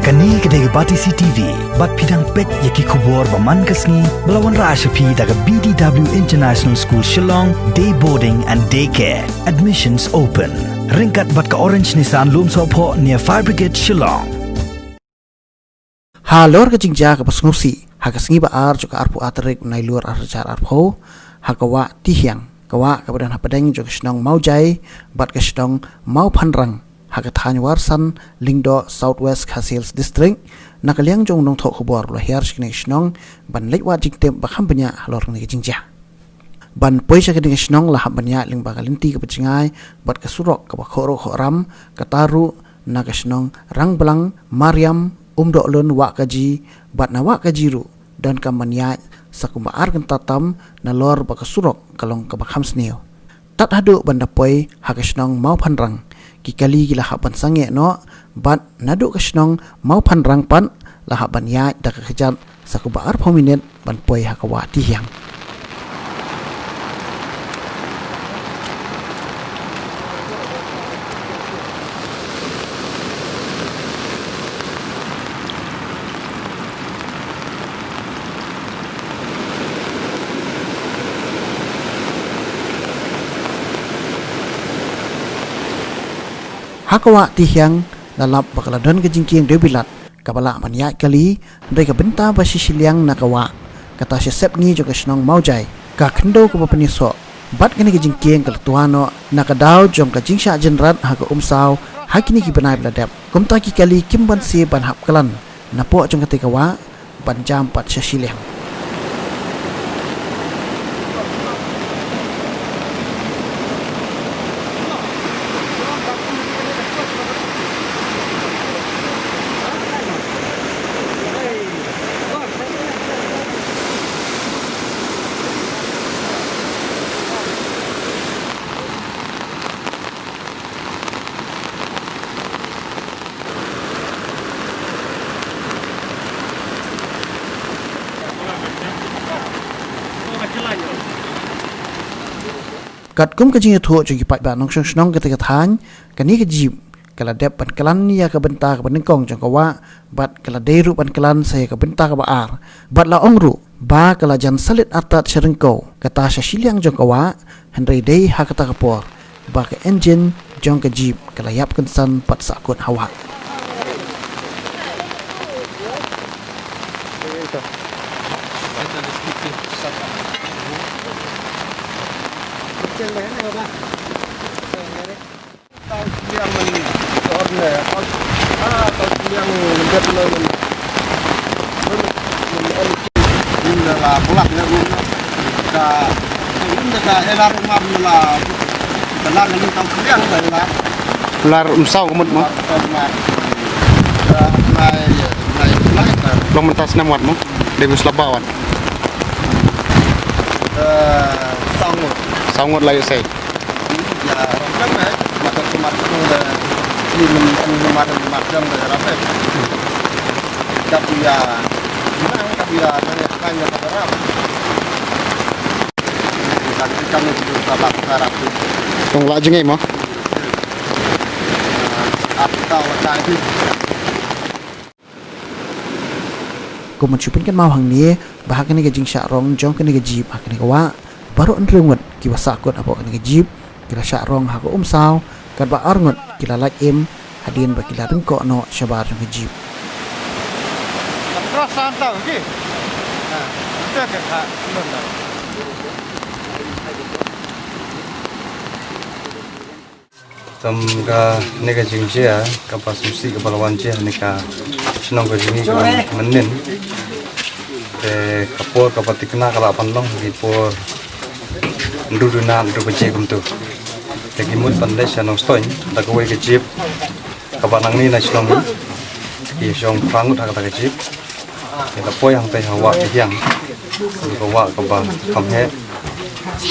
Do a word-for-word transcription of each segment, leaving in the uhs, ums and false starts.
Kane ka dei ka Batesi T V, bad phi dang peit ïa ki khubor ba man ka sngi, ba la wanrah sha phi da ka B D W International School Shillong, Day Boarding and Day Care. Admissions open. Ryngkat bad ka Orange Nissan Lumsohphoh near Fire Brigade Shillong. Halor ka jingjia kaba sngewsih, ha ka sngi ba ar jong ka arphew ar tarik u Nailur arhajar arphew, ha ka wah Tihiang, ka wah kaba don hapdeng jong ka shnong Mawjai bad ka shnong Mawphanrang, ha ka thaiñ Warsan Lyngdoh, South West Khasi Hills District, na ka liang jong u nongthoh khubor ba la hiar sha kane ka shnong ban leit wad jingtip ba kham bniah halor kane ka jingjia. Ban poi sha kane ka shnong la hap ban ïaid lyngba ka lynti kaba jngai bad ka surok kaba khohruh khohram, kata ruh na ka shnong Rangblang, Mariam, Umdohlun, Wahkaji, bad na Wahkaji ruh donkam ban ïaid sa kumba ar kynta tam, nalor ba ka surok ka long kaba kham sniew. Tad haduh ban da poi ha ka shnong Mawphanrang, ki kali ki la hap ban sangeh noh, bad naduh ka shnong Mawphanrang pat la hap ban ïaid da ka kjat sa kumba arphew minit ban poi ha ka wah Tihiang. Ha ka wah Tihiang, la lap ba ka la don ka jingkieng dewbilat kaba lah ban ïaid kali, hynrei ka bynta ba sha shiliang na ka wah, kata sha sepngi jong ka shnong Mawjai, ka khyndew kaba pynïasoh bad kane ka jingkieng ka la twa noh na ka daw jong ka jingshah jynrat ha ka umsaw ha kine ki bnai ba la dep. Kumta ki kali kim banse ban hap klan napoh jong kata ka wah ban jam pat sha shiliang. Katkum ka jingïathuh jong ki paidbah nongshong shnong kata ka thaiñ, kane ka jeep ka la dep ban klan ïa ka bynta kaba nyngkong jong ka wah, bad ka la dei ruh ban klan sa ïa ka bynta kaba ar, bad la ong ruh ba ka la jan salit artat sha ryngkew, kata sha shiliang jong ka wah, hynrei dei ha kata ka por ba ka engine jong ka jeep ka la ïap kynsan pat sahkut ha wah. Lar um saw ka mut mo. Long mynta snem wat mo. Dei bym slap ba wat. Saw ngut la ïoh sei. Tong la jngai mo. Kum ban shu pynkynmaw hangne ba ha kane ka jingshah rong jong kane ka jeep ha kane ka wah, baroh hynriew ngut kiba sahkut hapoh kane ka jeep ki la shah rong ha ka umsaw, katba ar ngut ki la lait im hadien ba ki la ryngkoh noh shabar jong ka jeep. Tam kane ka jingjia kaba sngewsih kaba la wan jia ha kane ka shnong ka jong ngi ka Mynnin. Te ka por kaba thikna ka la pynlong ha ki por hynriew duna hynriew baje kumto. Te ki mut ban leit sha Nongstoiñ da kawei ka jeep kaba nangne na shnong ngi. Ki shong phra ngut ha kata ka jeep. Te la poi hangtei ha wah Tihiang, ka wah kaba kham heh.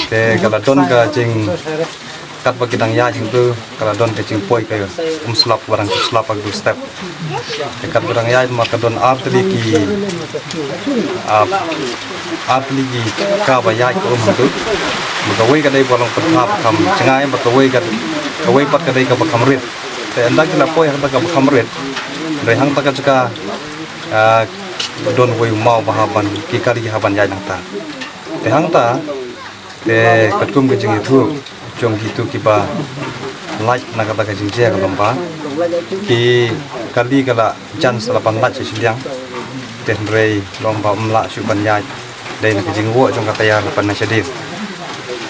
Te ka la don ka jing, katba ki dang ïaid jingpyr, ka la don ka jingpoi ka umslap, ba dang slap ha ka step. Te katba dang ïaid ma ka don ar tylli ki, ah, ar tylli ki kaba ïaid ka um hangto. Ba kawei ka dei ba long pynthap kham jngai, ba kawei ka, kawei pat ka dei kaba kham rit. Te ynda ki la poi ha kaba kham rit, Hynrei hangta ka jaka, ah, don wei u maw ba hap ban, ki kali hap ban ïaid nangta. Te hangta, te katkum ka jingïathuh jong kito kiba lait na kata ka jingjia ka long ba ki kali ka la jan sa la ban lait sha shiliang. Te hynrei long ba ym lah shuh ban ïaid. Dei na ka jingwoh jong ka tayar la pan na shadien.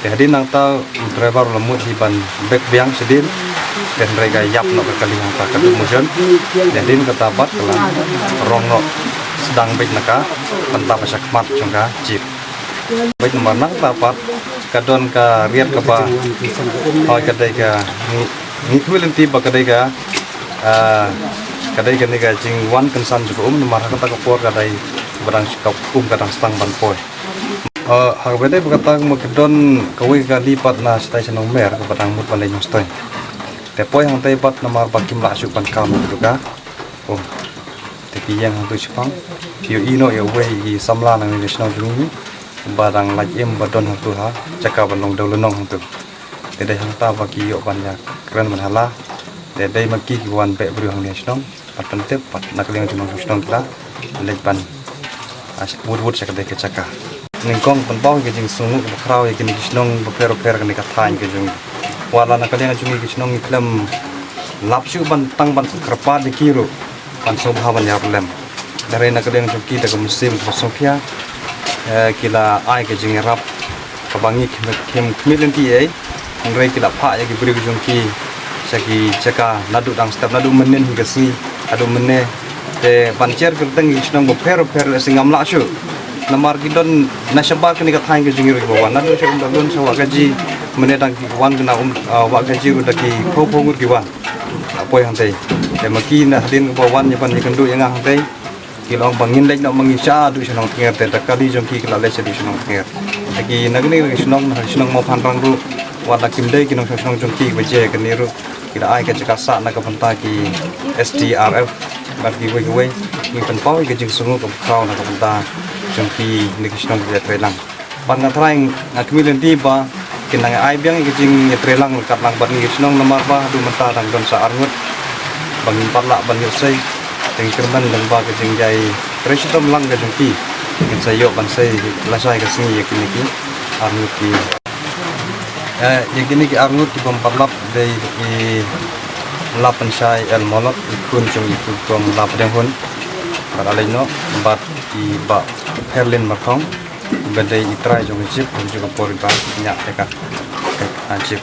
Te hadien nangta u driver u la mut hi ban bek biang shadien. Te hynrei ka ïap noh ka kali hangta ka dum motion. Te hadien kata pat ka la rong noh sdang beit na ka bynta ba sha khmat jong ka jeep. Beit namar nangta pat ka don ka riat kaba, hoi, ka dei ka ngi, ngi khmih lynti ba ka dei ka, ah, ka dei kane ka jingwan kynsan jong ka um namar ha kata ka por ka dei ba dang ka um ka dang sdang ban poi. Ah, ha kaba dei ba kata ka mut ka don kawei ka kali pat na shatai sha Nongmer kaba dang mut ban leit Nongstoiñ. Te poi hangtei pat namar ba kim lah shuh ban kam ïa ka duka. Oh. Te ki ïeng hangtu shipang. Ki ïohi noh ïa uwei i samla na kane ka shnong jong ngi ba dang lait im ba don hangtu ha jaka ban long dewlynnong hangtu. Te dei hangta ba ki ïoh ban ïakren ban hala. Te dei ma ki ki wan beh briew hangne ha shnong. Pat pyntip pat na ka liang jong nongshong shnong ki la leit ban, ah, wut wut sha kata ka jaka. Nyngkong pynpaw ïa ka jingsngewnguh kaba khraw ïa kine ki shnong bapher bapher kane ka thaiñ ka jong ngi. Wat la na ka liang jong ngi ki shnong ngi khlem lap shuh ban tang ban kyrpad ïa ki ruh ban sngewbha ban ïarap lem. Hynrei na ka liang jong ki da ka mynsiem kaba sngewkhia, eh, ki la ai ka jingïarap kaba ngi khim, khim, khmih lynti ei. Hynrei ki la phah ïa ki briew jong ki sha ki jaka naduh dang step, naduh mynnin hi ka sngi haduh mynne. Te ban jer kyrteng ki shnong bapher bapher lehse ngam lah shuh. Namar ki don na shabar kane ka thaiñ ka jong ngi ruh kiba wan naduh sha Umdahluin sha Wahkaji, mynne dang ki wan ki na Um, ah, Wahkaji ruh da ki phew phew ngut ki wan. Ah, poi hangtei. Te ma ki na hadien kaba wan ïa ban ïakynduh ïa nga hangtei. Ki la ong ba ngin leit noh ma ngi shaduh sha Nongtnger, te da kali jong ki ki la leit shaduh sha Nongtnger. Te ki na kane ka shnong, na shnong Mawphanrang ruh, wat la kim dei ki nongshong shnong jong ki ba jia kane ruh, ki la ai ka jaka sah na ka bynta ki S D R F bad kiwei kiwei. Ngi pynpaw ïa ka jingsngewnguh kaba khraw na ka bynta jong ki na ki shnong kiba ïatreilang. Bad nga tharai nga khmih lynti ba kin nang ai biang ïa ka jingïatreilang ryngkat lang bad ngi ki shnong namar ba haduh mynta dang don sa arngut ba ngim pat lah ban ïohsei. Te ngi kyrmen lyngba ka jingïatrei shitom lang ka jong ki, ngin sa ïoh ban sei lashai ka sngi ïa kine ki arngut ki. Eh, ïa kine ki arngut ki bym pat lap dei i Lapynshai L Molok, i khun jong i pu kong Lapdeng Hun, bad a leit noh bad i Bah Herlin Markhong, ba dei i trai jong ka jip ha kajuh ka por iba ñiah ïa ka, ah, jip.